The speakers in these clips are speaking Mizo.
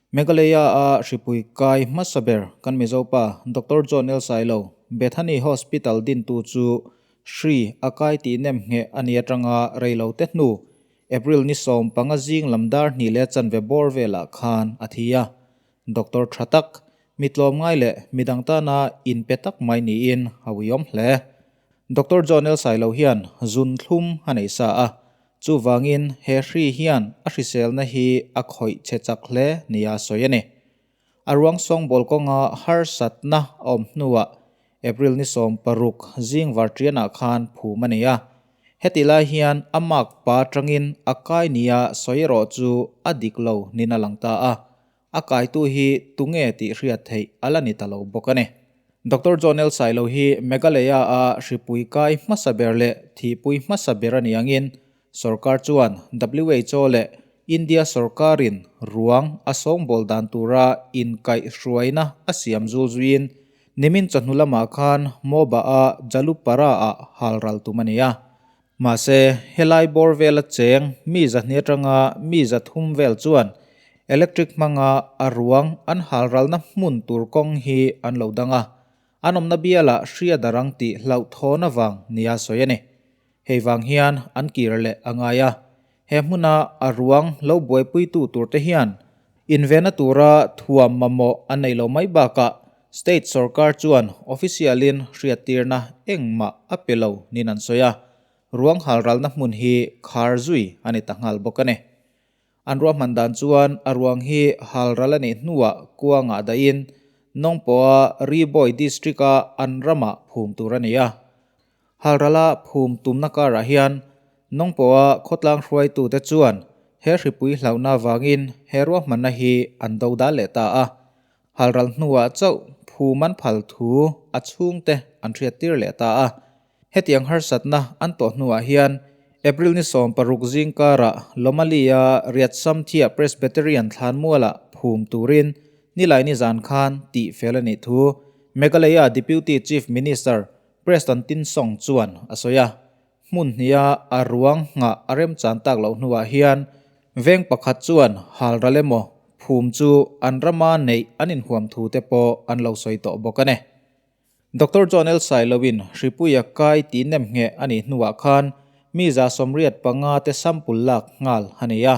Meghalaya-a hripui kai hmasa ber kan Mizo pa Doctor John L Sailo, Bethany Hospital dintu chu hri a kai tih nem ngheh a ni atanga rei lo te hnu April ni 15 zing lam dar hnih leh chanve bawr velah khan a thi a. Doctor tha tak, mi tlawmngai leh midang tana inpe tak mai niin a uiawm hle. Doctor John L Sailo hian zun thlum a nei sa a, Chuvangin he hri hian a hriselna hi a khawih che chak hle nia sawi a ni. A ruang sawngbawl kawnga harsatna a awm hnuah April ni 16 zing varṭianah khan phum a ni a. Heti lai hian a mark pa atangin a kai nia sawi erawh chu a dik lo nin a lang ta a. A kaitu hi tunge tih hriat theih a la ni ta lo bawk a ni. Doctor John L. Sailo hi Meghalaya-a hripui kai hmasa ber leh thihpui hmasa ber a ni angin sorkar chuan WHO leh India sorkarin ruang a sawngbawl dan tura inkaihhruaina a siam zul zuiin nimin chawhnu lamah khan Moba-a Jalupara-ah halral tum a ni a. Mahse, helai bawr vela cheng mi 200 atanga mi 300 vel chuan electric hmanga a ruang an halralna hmun tur kawng hi an lo dang a, an awmna bialah hria darang tih hlauhthawn avang nia sawi a ni. Hei vang hian an kir leh a ngai a, he hmuna a ruang lo buaipuitu turte hian invena tura thuam mamawh an nei lo mai bakah State sorkar chuan official-in hriattirna engmah a pe lo niin an sawi a, ruang halralna hmun hi khar zui a ni ta nghal bawk a ni. An ruahman dan chuan a ruang hi halral a nih hnuah kuangah dahin Nongpoa Ri Bhoi District-a an ramah phum tur a ni a. Halrala phum tumna karah hian Nongpoa khawtlang hruaitute chuan he hripui hlauhna avangin he ruahmanna hi an do dal leh ta a. Halral hnuah chauh phum an phal thu a chhungte an hriattir leh ta a. Hetiang harsatna an tawh hnuah hian April ni 16 zing karah Lomalia Riatsamthia Presbyterian thlanmualah phum turin nilai ni zan khan tih fel a nih thu Meghalaya Deputy Chief Minister Preston Tinsong chuan a sawi a. Hmun hniha a ruang nghah a remchan tak loh hnuah hian veng pakhat chuan halral emaw phum chu an rama neih an inhuam thu te pawh an lo sawi tawh bawk a ni. Doctor John L. Sailoin Hripuia kai tih nem ngheh a nih hnuah khan mi 85 te sample lak nghal a ni a.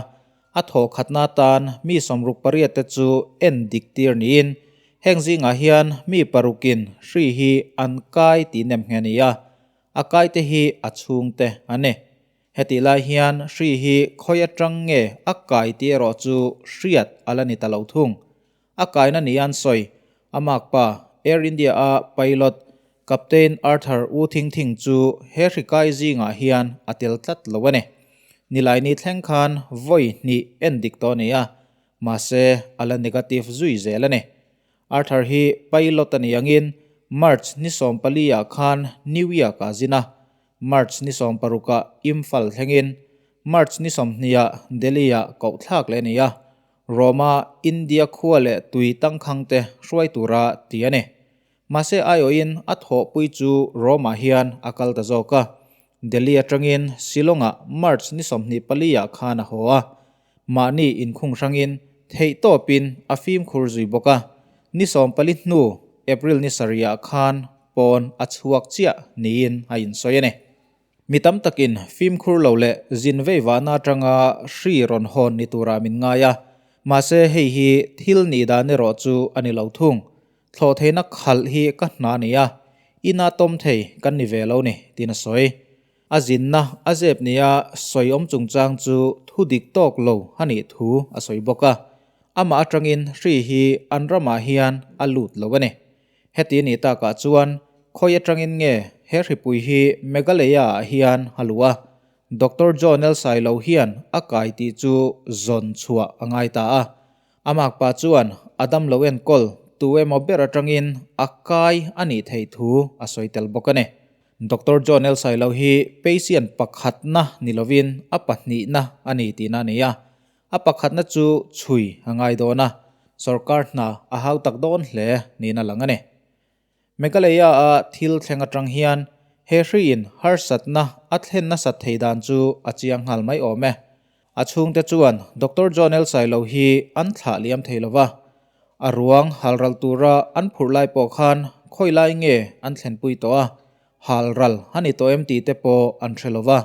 A thawh khatna atan mi 68 te chu en dik tir niin heng zingah hian mi parukin hri hi an kai tih nem ngheh a ni a. A kaite hi a chhungte a ni. Hetih lai hian hri hi khawi atang nge a kai tih erawh chu hriat a la ni ta lo thung. A kaina ni an sawi, a makpa Air India-a pilot Captain Arthur Wu Thing Thing chu he hri kai zingah hian a tel tlat lo a ni. Nilaini thleng khan vawi hnih en dik tawh a ni a, mahse a la negative zui zel a ni. Arthur hi pilot a ni angin March ni 14 ah khan New York ah zin a, March ni 16 ah Imphal thlengin March ni 20 ah Delhi ah koh thlak leh a ni a, Rome-a India khua leh tui tangkhang te hruai tura ti a ni. Mahse aiawhin a thawhpui chu Rome-ah hian a kal ta zawk a, Delhi atangin Shillong-ah March ni 24 ah khan a haw a, mahni inkhung hrangin theihtawpin a fimkhur zui bawk a, ni 14 hnu April ni 7 ah khan pawn a chhuak chiah niin a insawi a ni. Mi tam takin fimkhur lo leh zin vei vahna atanga hri rawn hawn ni turah min ngai a, mahse hei hi thil nih dan erawh chu a ni lo thung. Thlawh theihna khalh hi ka hna a ni a, ina tawm thei kan ni ve lo ni, tiin a sawi. A zinna a zep nia sawi awm chungchang chu thu dik tawk lo a nih thu a sawi bawk a. Amah atangin hri hi an ramah hian a lut lo a ni. Heti a nih takah chuan khawi atangin nge he hripui hi Meghalaya-ah hian a luh a, Doctor John L. Sailo hian a kai tih chu zawn chhuah a ngai ta a. A makpa chuan a damlo enkawl tu emaw ber atangin a kai a nih theih thu a sawi tel bawk a ni. Doctor John L. Sailo hi patient pakhatna ni lovin a pahnihna a ni tihna a ni a. A pakhatna chu chhui a ngai dawn a, sorkar hna a hau tak dawn hle niin a lang a ni. Meghalaya-a thil thleng atang hian he hriin harsatna a thlen nasat thei dan chu a chiang nghal mai awm e. A chhungte chuan Doctor John L Sailo hi an thlah liam thei lova, a ruang halral tura an phurh lai pawh khan khawi lai nge an thlenpui tawh a, halral a ni tawh em tih te pawh an hre lova.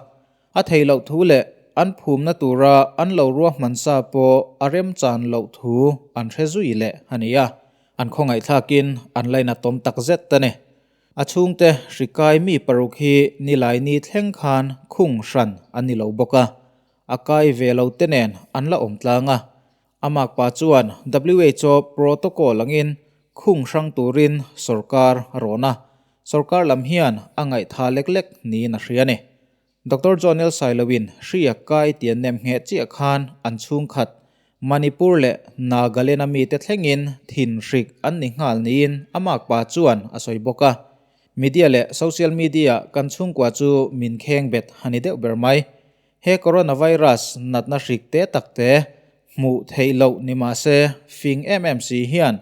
A theih loh thu leh an phumna tura an lo ruahman sa pawh a remchan loh thu an hre zui leh a ni a, an khawngaihthlakin an lainatawm takzet a ni. A chhungte hrikai mi paruk hi Nilaini thleng khan khung hran an ni lo bawk a, a kai ve lo te nen an la awm tlang a. A makpa chuan WHO protocol angin khung hrang turin sorkar a rawn a, sorkar lam hian a ngaihtha lek lek niin a hria a ni. Doctor John L. Sailoin hri a kai ti an nem ngheh chiah khan an chhungkhat Manipur leh Nagaland a mite thlengin thin hrik an ni nghal niin a makpa chuan a sawi bawk a. Media leh social media kan chhungkua chu min kheng bet a ni deuh ber mai. He coronavirus natna hrik te tak te hmuh theih loh ni mah se fing em em si hian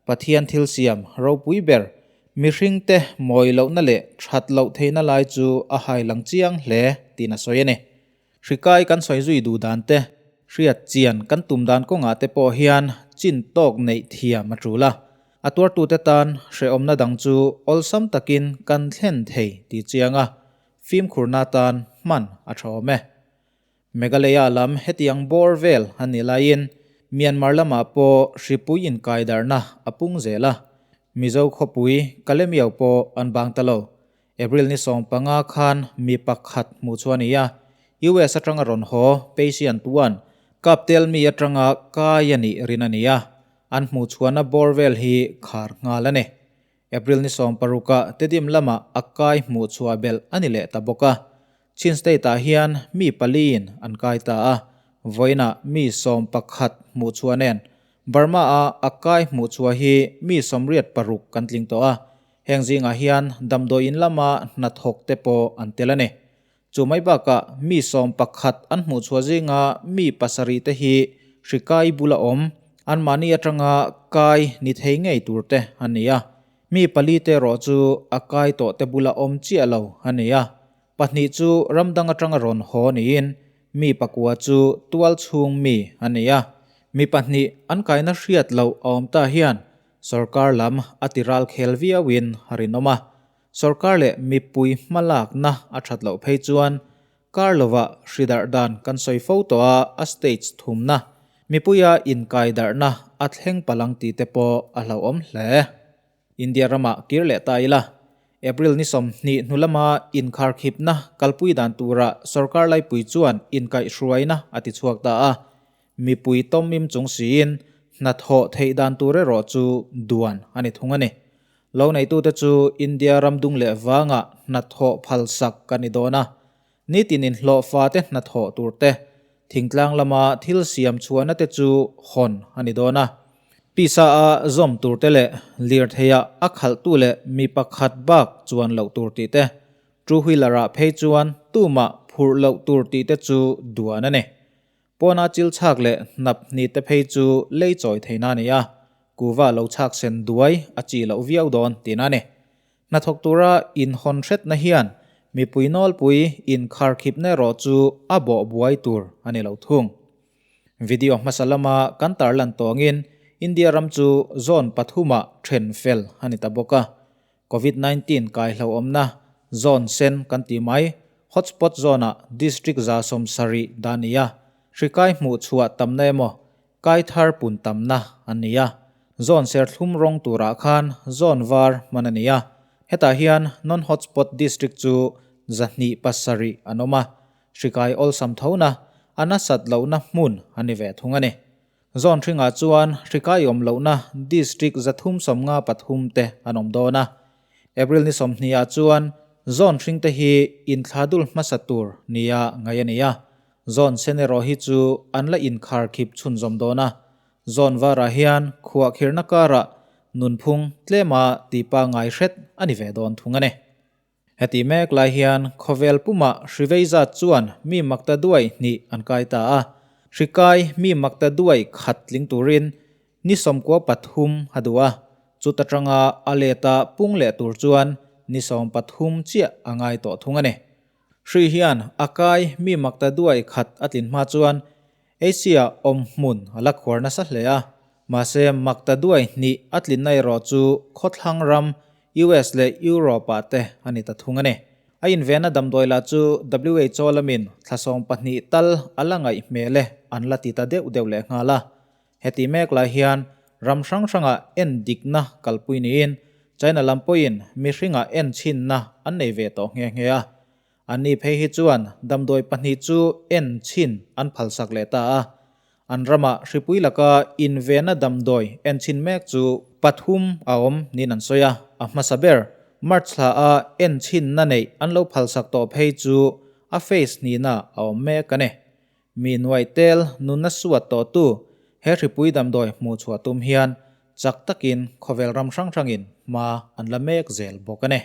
Pathian thil siam ropui ber mihringte mawi lohna leh that loh theihna lai chu a hai lang chiang hle tiin a sawi a ni. Hri kai kan sawi zui duh dan te, hriat chian kan tum dan kawngah te pawh hian chin tawk neih thiam a tul a. A tuartute tan hrehawmna dang chu awlsam takin kan thlen thei tih chiang a, fimkhurna tan hman a tha awm e. Meghalaya lam hetiang bawr vel a nih laiin Myanmar lamah pawh hripui inkaidarhna a pung zel a, Mizo khawpui Kalemiau pawh an bang ta lo. April ni 15 khan mi pakhat hmuh chu a ni a, US atanga rawn haw patient tuan kaptel mi atanga kai a nih rin a ni a, an hmuh chhuahna bawr vel hi khar nghal a ni. April ni 16 ah Tedim lamah a kai hmuh chhuah belh a ni leh ta bawk a, Chin State ah hian mi paliin an kai ta a, vawiinah mi 11 hmuh chhuah nen Burma a a kai hmuh chhuah hi mi 86 kan tling tawh a, Heng zingah hian damdawiin lama hnathawk te pawh an tel a ni. Chu mai bakah mi 11 an hmuh chhuah zinga mi pasarih te hi hri kai bula awm, anmahni atanga kai ni thei ngei tur te an ni a. Mi pali te erawh chu a kai tawh te bula awm chiah lo a ni a. Pahnih chu ram dang atanga rawn haw niin mi pakua chu tual chhung mi a ni a. Mi pahnih an kaina hriat loh a awm ta hian Sorkar lam a ti ral khel viauin a rinawm a, sorkar leh mipui hmalakna a that loh phei chuan kar lovah hri darh dan kan sawi fo tawh a, a stage thumna, mipuia inkai darhna a thleng palang tih te pawh a hlauhawm hle. India ramah kir leh ta ila, April ni 20 hnu lama inkharkhipna kalpui dan turah sorkar laipui chuan inkaihhruaina a ti chhuak ta a, Mipui tawmim chung siin hnathawh theih dan tur erawh chu duan a ni thung a ni. Lo neitute chu India ram dung leh vangah hnathawh phalsak ka ni dawn a. Nitin inhlawhfa te hnathawh tur te, thingtlang lama thil siam chhuahna te chu hawn a ni dawn a. Pisa a zawm tur te leh lirtheiah a khalhtu leh mi pakhat bak chuan loh tur tih te, two wheeler-ah phei chuan tumah phurh loh tur tih te chu duan a ni. Pawna chil chhak leh hnap hnih te phei chu lei chawi theihna a ni a, kuva lo chhak sen duai a chi loh viau dawn tihna a ni. Hnathawk tura inhawn hretna hian mipui nawlpui inkharkhipna erawh chu a bawh buai tur a ni lo thung. Video hmasa lama kan tarlan tawngin India ram chu zone pathumah then fel a ni ta bawk a, Covid 19 kaihlauhawmna zone sen kan tih mai, hotspot zone-ah district 70 dah a ni a, hri kai hmuh chhuah tamna emaw, kai thar pun tamna an ni a. Zone serthlum rawng turah khan zone var hman a ni a, hetah hian non-hotspot district chu 207 an awm a, hri kai awlsam thona a nasat lohna hmun a ni ve thung a ni. Zone hringah chuan hri kai awm lohna district 353 te an awm dawn a. April ni 20 ah chuan zone hring te hi inthla dul hmasa tur nia ngaih a ni a. Zone sen erawh hi chu an la inkhar khip chhunzawm dawn a. Zone varah hian khuahkhirhna karah nunphung tlema tipa ngai hret a ni ve dawn thung a ni. Heti mek lai hian khawvel pumah hri vei zat chuan mi makta duai hnih an kai ta a, hri kai mi makta duai khat tling turin ni 93 a duh a, chuta tanga a leta pung leh tur chuan ni 13 chiah a ngai tawh thung a ni. Hri hian a kai mi makta duai khat a tlin hma chuan Asia awm hmun a la khuar nasa hle a, mahse maktaduai hnih a tlinna erawh chu khawthlang ram US leh Europe ah te a ni ta thung a ni. A invenna damdawi lah chu WHO lamin thla 12 tal a la ngaih hmel e an la ti ta deuh deuh leh nghal a. Heti mek lai hian ram hrang hrangah en dikna kalpui niin China lam pawhin mihringah en chhinna an nei ve tawh nghe nghe a. Anni phei hi chuan damdawi pahnih chu en chhin an phalsak leh ta a. An ramah hripui laka invenna damdawi en chhin mek chu pathum a awm niin an sawi a. A hmasa ber, March thla a en chhinna neih an lo phalsak tawh phei chu a phase hnihna a awm mek a ni. Mi nuaih tel nunna suat tawhtu he hripui damdawi hmuh chhuah tum hian chak takin khawvel ram hrang hrangin hma an la mek zel bawk a ni.